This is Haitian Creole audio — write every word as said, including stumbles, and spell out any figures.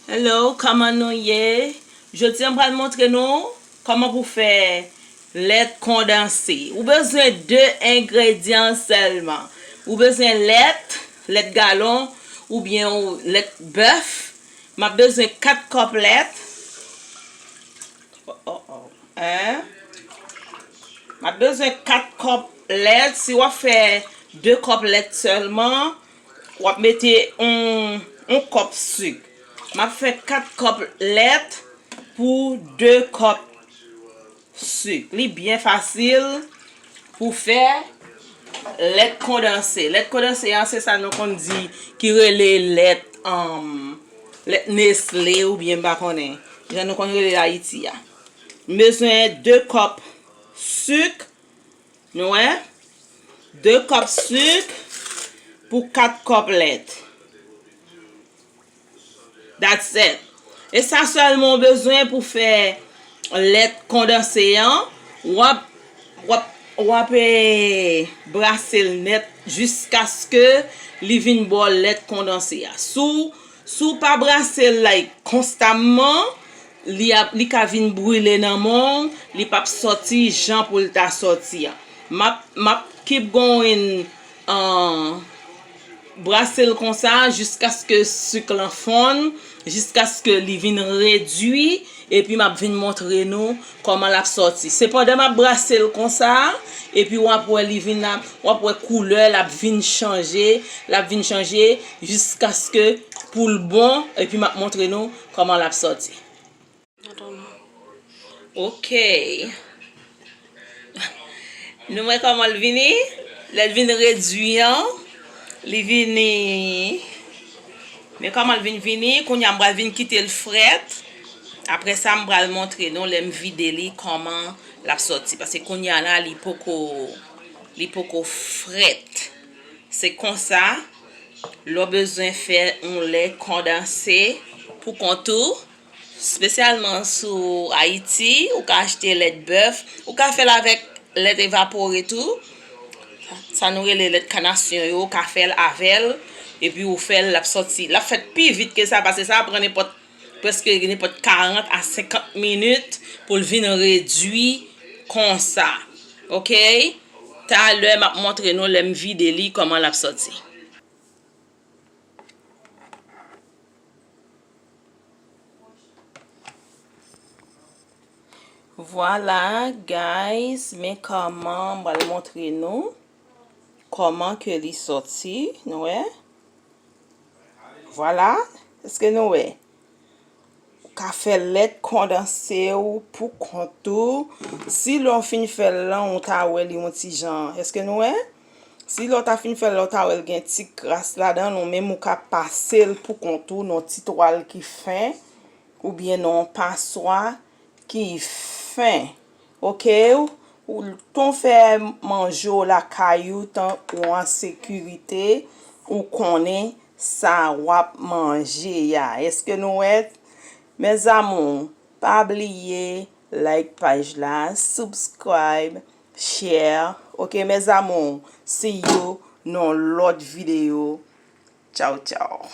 Hello, kòman nou ye? Jodi a m pral montre nou kòman pou fè lèt kondanse. Ou bezwen de engredyan sèlman. Ou bezwen lèt, lèt galon, oubyen ou lèt bèf. M ap bezwen kat kòp lèt. Oh, oh, oh. Hein? M ap bezwen kat kòp lèt. Si w ap fè de kòp lèt sèlman, w ap mete yon, yon kòp sik. M ap fè kat kòp lèt pou de kòp sik. Li byen fasil pou fè lèt kondanse. Lèt kondanse an, se sa nou konn di ki rele lèt, um, lèt Nestlé oubyen m pa konnen. Jan nou konn rele l Ayiti a. M bezwen de kòp sik, nou wè? De kòp sik pou kat kòp lèt. That's it. E sa sèlman w bezwen pou fè lèt kondanse an. W ap, w ap, w ap, eh, brase l nèt jiskaske li vin ba w lèt kondanse a. Si w, si w pa brase l, like, konstamman, li ap, li ka vin brile nan men w, li p ap sòti jan pou l ta sòti a. M ap, m ap keep going, uh, brase l konsa jiskaske sik lan fonn, jiskaske li vin redui, epi m ap vin montre nou kòman l ap sòti. Se pandan m ap brase l konsa, epi w ap wè li vin ap, w ap wè koulè l ap vin chanje, l ap vin chanje jiskaske pou l bon, epi m ap montre nou kòman l ap sòti. Ok. Nou wè kòman l vini? Lè l vin redui an, li vini. Men kòman l vin vini, kounye a m pral vin kite l frèt. Apre sa, m pral montre nou lè m vide li kòman l ap sòti. Paske kounye a la, li poko, li poko frèt. Se konsa, lè w bezwen fè yon lèt kondanse pou kont ou, espesyalman sou Ayiti, ou ka achte lèt bèf, ou ka fè l avèk lèt evapore tou. Sa nou rele lèt kanasyon yo, ou ka fè l avè l, epi ou fè l, l ap sòti. L ap fèt pi vit ke sa, paske sa ap pran nenpòt, prèske nenpòt karant a senkant minit pou l vin redui konsa. Ok? Talè, m ap montre nou lè m vide li, kòman l ap sòti. Vwala, guys, men kòman m pral montre nou kòman ke li sòti, nou wè. Vwala, èske nou wè? Ou ka fè lèt kondanse w pou kont ou. Si lè w fin fè l lan, ou ta wè li yon ti jan. Èske nou wè? Si lè w ta fin fè l lan, ou ta wè l gen ti kras ladan l, ou menm ou ka pase l pou kont ou nan ti twal ki fen, oubyen nan yon paswa ki fen. Ok? Ou, tan w fè manje w lakay ou, tan ou an sekirite, ou konnen sa w ap manje a. Èske nou wè? Mes amours, pa bliye like paj la, subscribe, share. Ok, mes amours, see you nan lòt videyo. Tchaw, tchaw.